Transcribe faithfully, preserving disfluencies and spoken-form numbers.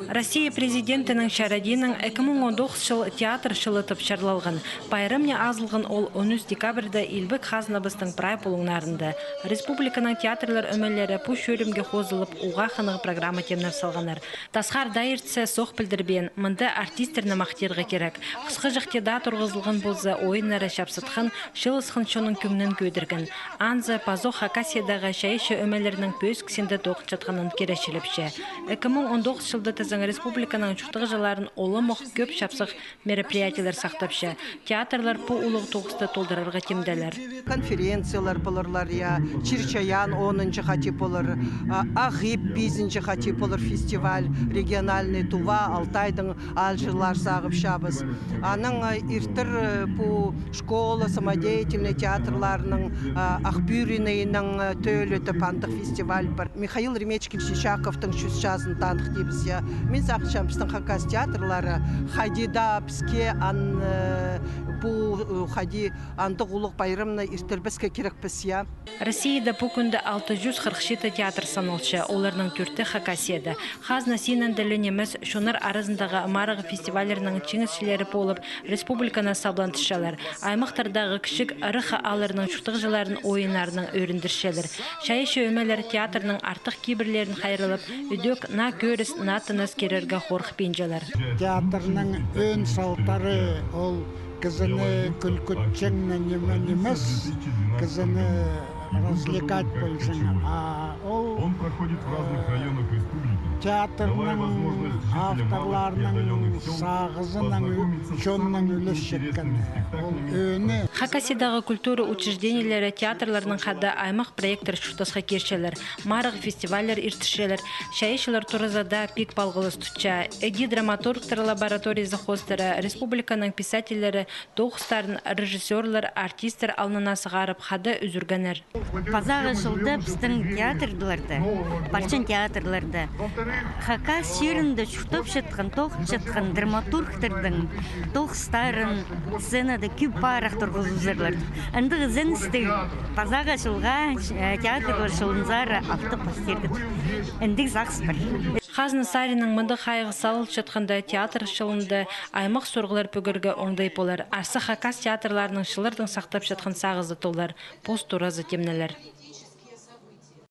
Россия Президентінің чарадиинаң ікі муң он тоғыс чыл театр чылы тіп чарлалған. Пайрамны азылған ол он ӱс декабрьда илбек хазнабыстың прай пулуңнарында. Республиканың театрлар ӧмелері пу чӧрімге хозылып, уғаа хынығ программа темнеп салғаннар. Тасхар даа иртсе, сох пілдірбеен, мында артистерні махтирға кирек. Хысхаҷахти даа турғызылған полза, ойыннары чапсытхан, чылысхан чонның кӧңнін кӧдірген. Анзы пазох Хакасиядағы чайаачы ӧмелернің пӧзік синде тоғынчатханын киречілепче. Ікі муң он тоғыс чылда тізең республиканың чуртағҷыларын олымох кӧп чапсых мероприятиелер сахтапча. Театрлар пу улуғ тоғысты толдырарға тимделер. Конференциялар поларлар, я, Чир-Чайаан онынҷы хати полар, а, Ағип пизінҷі хати полар фестиваль, региональный Тува, Алтайдың аалҷылар сағыпчабыс. Анаң, а, иртір, э, пу школа самодеятельный театрларының, а, Ах Пӱӱринейнің, э, тӧлі тіп андағ фестиваль пар. Михаил Ремечкин Чичаковтың чӱс чазын таныхтибыс, я. Мин сағынчам, пістің хакас театрлары хайди даа піске ан, э, пу, э, хайди андағ улуғ пайрамны иртірбеске кирекпіс, я. Россияда пу кӱнде алты чӱс хырых читі театр саналча, оларның тӧрті Хакасияда. Хазна синінде ле нимес, чоннар аразындағы марығ фестивальлернің чиңісчілері полып, республиканы сабландырчалар. Аймахтардағы кічіг, ырах аалларның чуртағҷыларын ойыннарынаң ӧріндірчелер. Чайаачы ӧмелер театрның артых кибірлерін хайраллап, ідӧк наа кӧріс, наа тыныс кирерге хорыхпинчалар. Театрның ӧӧн салтары ол кізіні кӱлкітчең ниме нимес, кізіні развлекать полҷаң. А ол театрның авторларының сағызынаң, чоннаң ӱлесчеткені. Ол ӧӧні. Хакасиядағы культура учреждениелері театрларнаң хада аймах проекттер чуртасха кирчелер, марығ фестивальлер иртірчелер, чайаачылар туразы даа пик палғалыс тутча. Іди драматургтар лабораториязы хоостыра республиканың писательлері тоғыстарын режиссёрлар, артисттер алнына сығарып, хада ӱзӱргеннер. Пазағы чылда пістің театрларда, парчан театрларда, Хакас чирінде чуртапчатхан, тоғынчатхан драматургтарның тоғыстарын сценада кӧп парах турғызыбызарлар. Андағ ізеністі пазағы чылға, э, театрлар чылынзар алты пастирдік. Андағ сағыс пар. Хазна саринаң мындағ хайығ салылчатханда, театр чылында аймах сурығлар пӧгерге оңдай полар. Арса хакас театрларының чыллардаң сахтапчатхан сағызы толар, пос туразы тимнелер.